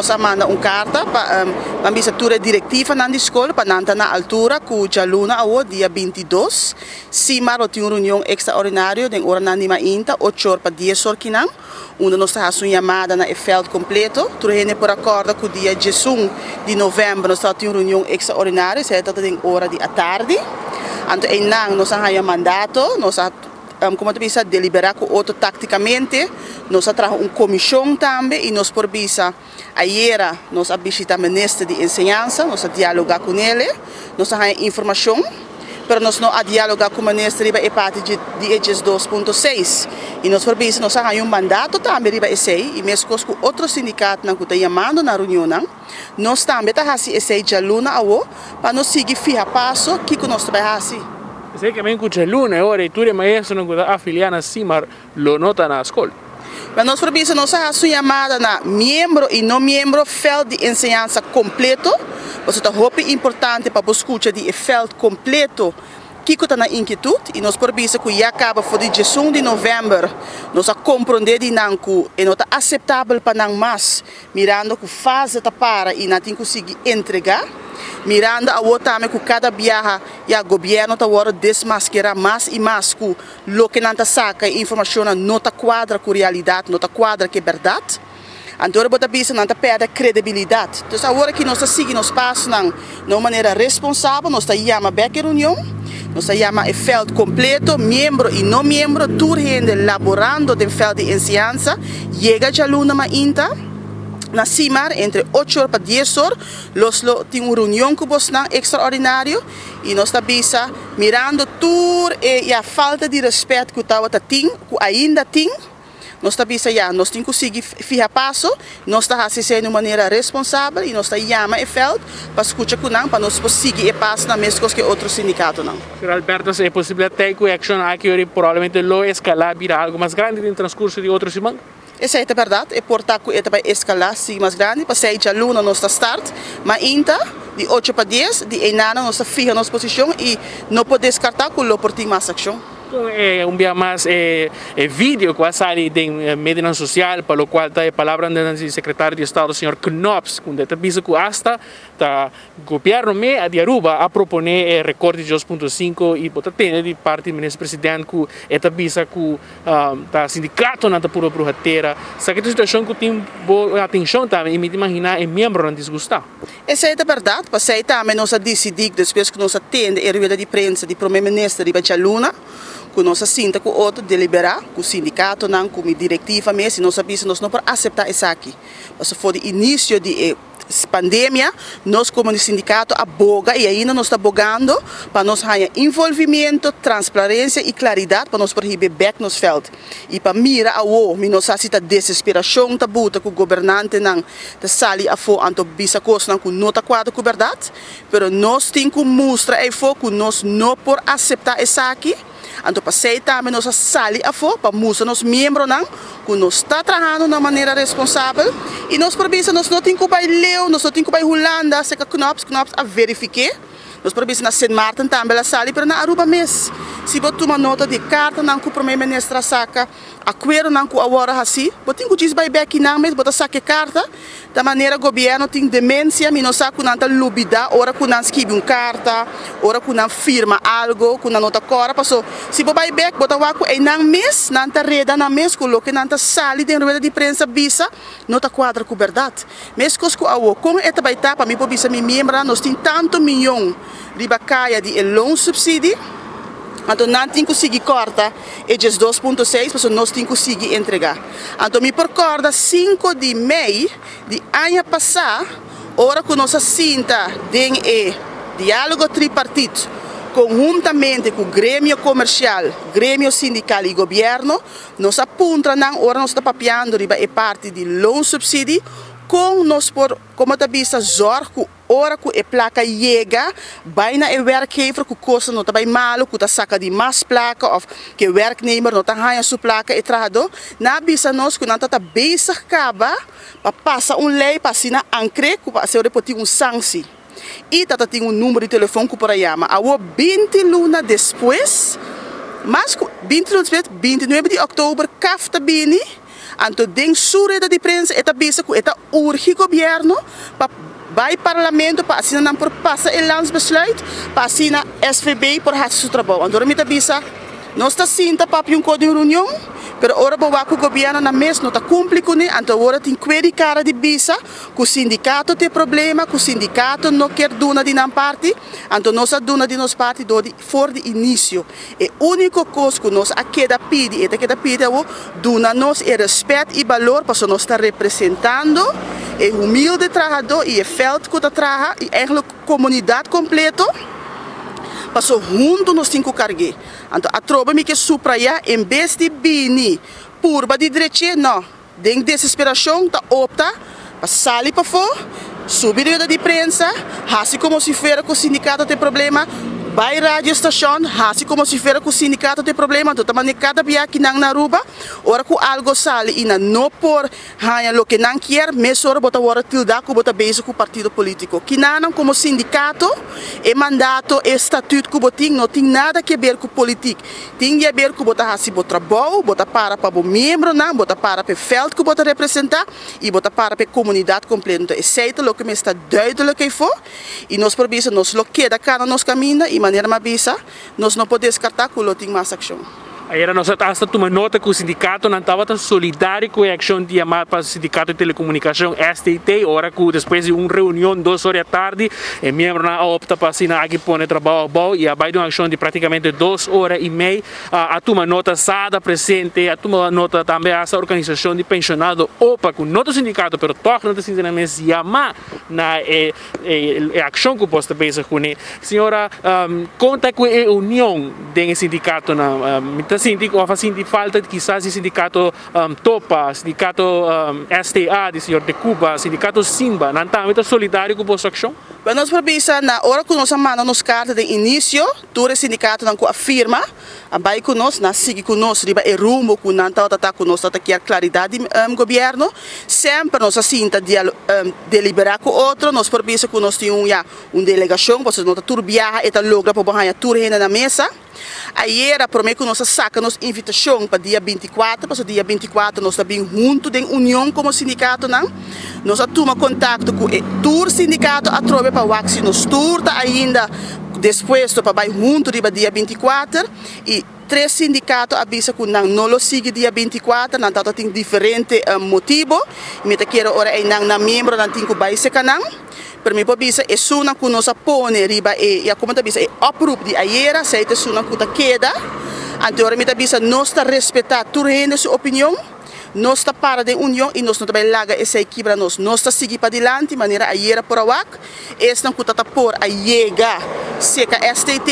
Nos a manda un karta pa nan bisa tur e direktivanan di skol pa nan ta na altura ku djaluna awo dia 22 SIMAR lo tin un reunion ekstraordinario den oranan di mainta ocho or pa dies or kinan unda nos ta hasi un yamada na e veld kompleto. Tur hende por a kòrda ku dia 11 di novèmber nos tabata tin un reunion ekstraordinario, esei tabata den ora di atardi. Anto einan nos a haña mandato, nos a Como ta bisa delibera cu otro tacticamente, nos a traha un comision tambe y nos por bisa ayera nos a bishita minister di enseñansa, nos a dialoga cu nele, nos a haya informacion, pero nos no a dialoga cu minister riba e parti di e 12.6 y nos por bisa nos a haya un mandato tambe riba esey y mescos cu otro sindicatonan cu ta yamando na reunionnan, nos tambe ta haci esey djaluna awo pa nos sigui fiha paso kico nos ta bay haci. Esei ke men ku djaluna e ora ei tur e maestronan ku ta afiliá na SIMAR lo no ta na skol. Ma nos por bisa nos a hasi un yamada na miembro i no miembro veld di enseñansa kompleto, pasobra ta hopi importante pa bo skucha di e veld kompleto kiko ta nan inkietut i nos por bisa ku ya kaba for di 11 di novèmber nos a komprondé di nan ku e no ta aseptabel pa nan mas mirando ku fase ta para i nan tin ku sigui entregá, mirando awor tambe ku kada biaha ya gobièrnu ta wòrdu desmaskerá mas i mas ku loke nan ta saka e informashonnan no ta kuadra ku realidat, no ta kuadra ku e bèrdat. Anto ora bo ta bisa nan ta pèrdè kredibilidat. Entonces awor aki nos ta sigui nos pasonan na un manera responsabel, nos ta yama bèk e reunion, nos ta yama e vèlt kompleto, miembro i no miembro, tur hende laborando den vèlt di enseñansa, yega djaluna mainta na Simar entre ocho or pa dies or, los lo tin un reunion ku bosnan ekstraordinario i nos ta bisa mirando tur e ya falta di rèspèt ku tabata tin, ku ainda tin. Nos ta bisa ya, nos tin ku sigui fiha paso, nos ta hasi esei na un manera responsabel i nos ta yama e vèlt pa skucha ku nan pa nos por sigui e pasonan meskos ku e otro sindikatonan. Señor Albertus, e posibilidat ta ku e akshon aki ora probablemente lo eskalá bira algu mas grandi den transkurso di otro siman? Esei ta bèrdat, e por ta ku e ta bai eskalá sigui mas grandi, pasei djaluna nos ta start mainta di ocho pa dies, di einana nos ta fiha nos posishon i no por deskartá ku lo por tin mas akshon. Kon e un bia mas e video ku a sali den medionan sosial pa lokual ta e palabranan di sekretario di estado señor Knops kunda e ta bisa ku asta ta gobièrnu me di Aruba a proponé e rekorte di 2.5 i bo ta tende di parti di minister president ku e ta bisa ku ta sindikatonan ta purba bruha tera. Esaki ta un situashon ku tin bo atenshon tambe i mi ta imaginá e miembronan disgustá. Esei ta bèrdat, pasei tambe nos a disidí despues ku nos a tende e rueda di prensa di Prome Minister riba djaluna, ku nos a sinta ku otro deliberá ku sindikatonan, ku mi direktiva mes i nos a bisa nos no por aseptá esaki. Pasobra for di inisio di e pandemia nos komo di sindikato a boga i ainda nos ta bogando pa nos haña involvimiento, transplarensia i klaridat pa nos por hiba bèk nos vèlt. I pa mira awo mi no sa si ta desesperashon ta buta ku gobernantenan ta sali afó anto bisa kosnan ku no ta kuadra ku bèrdat, pero nos tin ku mustra eifó ku nos no por aseptá esaki, anto pasei tambe nos a sali afó pa mustra nos miembronan ku nos ta trahando na un manera responsabel i nos por bisa nos no tin ku bai leu, nos no tin ku bai Hulanda seka Knops, Knops a verifiké, nos por bisa na Sint Maarten tambe el a sali pero na Aruba mes si bo tuma nota di e kartanan ku Prome Minister a saka. Akuerdonan ku awor a hasi, bo tin ku djis bai bek kinan mes, bo ta saka e karta. Ta manera gobièrnu tin demensia, mi no sa ku nan ta lubidá ora ku nan skibi un karta, ora ku nan firma algo ku nan no ta kòrda. Paso si bo bai bek bo ta wak ku einan mes nan ta reda nan mes ku loke nan ta sali den rueda di prensa bisa no ta kuadra ku bèrdat. Meskos ku awor, kon e ta bai ta pa mi por bisa mi miembranan nos tin tantu miyon riba kaya di e loonsubsidie, anto nan tin ku sigui kòrta e 12.6 pasobra nos tin ku sigui entregá. Anto mi por kòrda 5 di mei di aña pasá ora ku nos a sinta den e diálogo tripartit konhuntamente ku gremio komersial, gremio sindikal i gobièrnu, nos a puntra nan ora nos ta papiando riba e parti di loonsubsidie kon nos por, komo ta bisa, zòrg ku Ora ku e plaka yega, bai na e werkgever ku kosnan no ta bai malu, ku ta saka di mas plaka òf ku e werknemer no ta haña su plaka, e trahadó. Nan a bisa nos ku nan ta ta bezig kaba pa pasa un lei pa asina ankr'é ku pa asina por tin un sanksi. I ta ta tin un number di telefon ku por a yama. Awor 20 luna despues, mas ku 20 luna despues, 29 di òktober, CAft ta bini. Anto den su rueda di prensa e ta bisa ku e ta urgi gobièrnu pa bai parlamento pa asina nan por pasa e landsbesluit pa asina SVB por hasi su trabou. Anto ora mi ta bisa nos ta sinta papia un ko den reunion pero ora bo wak ku gobièrnu nan mes no ta kumpli kuné anto awor tin kue di kara di bisa ku sindikato ta e problema ku sindikato no kier duna di nan parti anto nos a duna di nos parti dor di for di inisio. E úniko kos ku nos a keda pidi, e ta keda pidi awor, duna nos e rèspèt i balor pasobra nos ta representando e humilde trahadó i e vèlt ku ta traha i eigentlik komunidat kompleto, pasobra huntu nos tin ku karg'é. Anto atrobe mi ke suprayá, en bes di bini purba di drech'é, nò, den desesperashon ta opta pa sali pafó, subi rueda di prensa, hasi komo si fuera ku sindikato ta e problema, bai radio stashon, hasi komo si fuera ku sindikato ta e problema, anto ta manera kada bia ki nan na Aruba, ora ku algo sali i nan no por haña loke nan kier, mesora bo ta wòrdu tildá ku bo ta bezig ku partido polítiko. Kinanan komo sindikato, e mandato, e statut ku bo tin no tin nada ke ber ku politik. Tin di haber ku bo ta hasi bo trabou, bo ta para pa bo miembronan, bo ta para pa e vèlt ku bo ta representá i bo ta para pa e komunidat kompleto. Enton esei ta loke mester ta duidelijk eifó i nos por bisa nos lo keda kana nos kaminda i manera mi a bisa nos no por deskartá ku lo tin mas akshon. Ayera nos a hasta tuma nota ku sindikatonan tabata solidario ku e akshon di yamá pa Sindikato di Telekomunikashon, STT, ora ku despues di un reunion dos ora di atardi E miembronan a opta pa asina aki pone trabou abou y a bay den un accion di practicamente dos ora y mei. A tuma nota SADA presente, a tuma nota tambe hasta organisacion di pensionado opa cu no ta sindicato pero toch nan ta sinti nan mes yama na e accion cu bos ta bezig cune. Señora, con ta cu e union den e sindicatonan? Mi ta sinti of a sinti falta kisas di sindicato Topa, Sindicato STA di señor De Cuba, Sindicato Simba, nan tambe ta solidario cu boso accion? Wel nos por bisa na ora cu nos a manda nos carta den inicio, tur e sindicatonan cu a firma a bay cu nos, nan a sigui cu nos riba e rumbo cu nan tabata ta cu nos tabata kier claridad di gobierno. Semper nos a sinta delibera cu otro, nos por bisa cu nos tin un ya un delegacion pasobra no ta tur biaha e ta logra pa bo haya tur hende na mesa. Ayera prome ku nos a saka nos invitashon pa dia 24, pasobra dia 24 nos ta bin huntu den union komo sindikatonan. Nos a tuma kontakto ku e tur sindikato atrobe pa wak si nos tur ta ainda dispuesto pa bai huntu riba dia 24 i tres sindikato a bisa ku nan no lo sigui dia 24, nan tabata tin diferente motibo. Mi ta kere ora einan nan miembronan tin ku bai seka nan. Pero mi por bisa esunnan ku nos a pone riba e, ya komo ta bisa, e oproep di ayera, esei ta esunnan ku ta keda. Anto ora mi ta bisa nos ta respetá tur hende su opinion, nos ta para den union i nos no ta bai laga esei kibra nos. Nos ta sigui padilanti manera ayera por a wak, esnan ku ta ta por a yega seka STT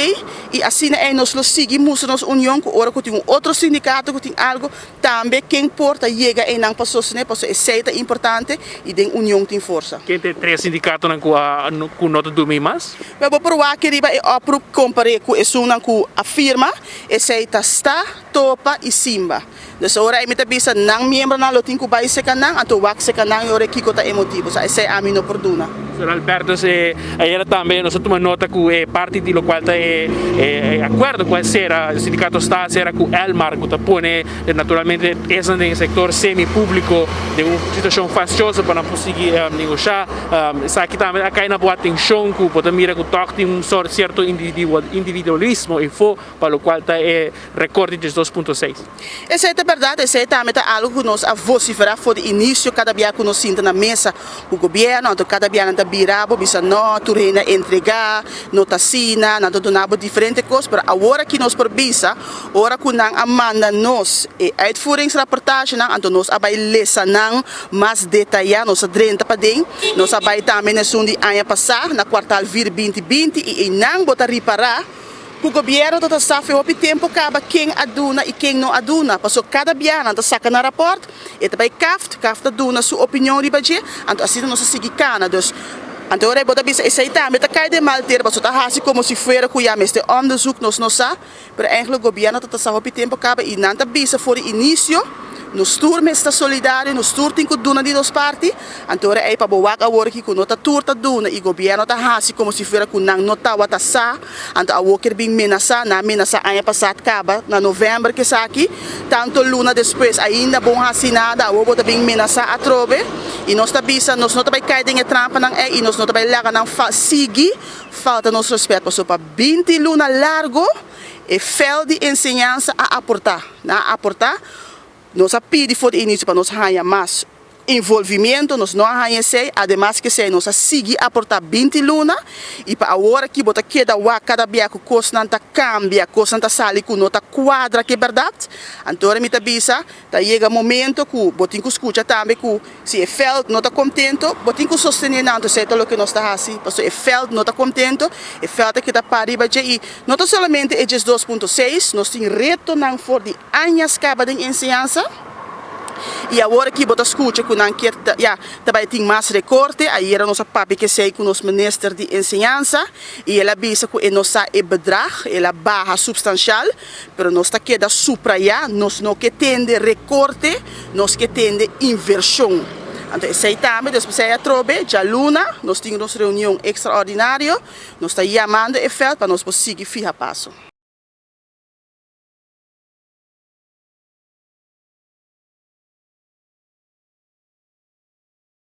i asina ei nos lo sigui mustra nos union ku ora ku tin un otro sindikato ku tin algu, Tambe ken por ta yega einan pa sostené pasobra esei ta importante i den union tin forsa. Ken ta e tres sindikatonan ku a ku no ta durmi mas? Pero bo por wak riba e oproep kompar'é ku esunnan ku a firma, esei ta sta, topa i simba. Dus ora ei mi ta bisa nan miembronan lo tin ku bai seka nan, anto wak seka nan i ora ei kiko ta e motibu. Sa esei ami no por duna. Señor Albertus, ayera tambe nos a tuma nota ku e parti di lokual ta e e akuerdo ku a sera, e sindikato sta a sera ku Elmar ku ta pone naturalmente esnan den e sektor semi públiko den un situashon fastioso pa nan por sigui negoshá. Esaki tambe a kai na bo atenshon ku bo ta mira ku tòg tin un sierto individualismo efo pa lokual ta e rekòrt di 12.6. Esei ta bèrdat, esei tambe ta algu ku nos a vosiferá for di inisio kada bia ku nos sinta na mesa ku gobièrnu, anto kada bia nan ta bira bo bisa nò, tur hende a entregá, no ta asina, nan ta duna bo diferente kos, pero awor aki nos por bisa, ora ku nan a manda nos e uitvoeringsrapportagenan, anto nos a bai lesa nan mas detayá, nos a drenta paden, nos a bai tambe na esun di aña pasá, na kuartal vir 2020, i einan bo ta ripará Ku gobierno ta ta sa fe hopi tempo kaba ken a duna i ken no a duna, paso kada bia nan ta saka nan raport, e ta bai Caft, Caft ta duna su opinion riba dje, anto asina nos a sigui kana. Dus, anto ora bo ta bisa esei tambe ta kai den mal tera, paso ta hasi komo si fuera ku ya mester onderzoek, nos no sa, pero eigenlijk gobierno ta ta sa hopi tempo kaba i nan ta bisa for di inisio. Nos tur mester ta solidario, nos tur tin ku duna di nos parti. Anto ora ei pa bo wak awor aki ku no ta tur ta duna i gobièrnu ta hasi komo si fuera ku nan no tawata sa. Anto awor kier bin menasá, nan a menasá aña pasá kaba na novèmber ku esaki, tantu luna despues ainda bon hasi nada, awor bo ta bin menasá atrobe. I nos ta bisa nos no ta bai kai den e trampanan ei i nos no ta bai laga nan sigui falta nos rèspèt pasobra pa 20 luna largu e vèlt di enseñansa a aportá, nan a aportá. Nos a pidi for di inisio pa nos haña mas envolvimiento, nos no a haña esei, ademas ku esei nos a sigui aportá 20 luna i pa awor aki bo ta keda wak kada bia ku kosnan ta kambia, kosnan ta sali ku no ta kuadra ku e bèrdat. Anto ora mi ta bisa, ta yega momento ku bo tin ku skucha tambe ku si e vèlt no ta kontento, bo tin ku sostené nan. Anto esei ta loke nos ta hasi, pasobra e vèlt no ta kontento, e vèlt a keda para riba dje i no ta solamente e 12.6, nos tin retonan for di añas kaba den enseñansa i awor aki bo ta skucha ku nan kier ya ta bai tin mas rekorte. Ayera nos a papia ku esei ku nos minister di enseñansa i el a bisa ku e no sa e bedrag, el a baha supstanshal, pero nos ta keda suprayá, nos no ke tende rekorte, nos ke tende invershon. Anto esei tambe despues ei atrobe djaluna nos tin nos reunion ekstraordinario, nos ta yamando e vèlt pa nos por sigui fiha paso.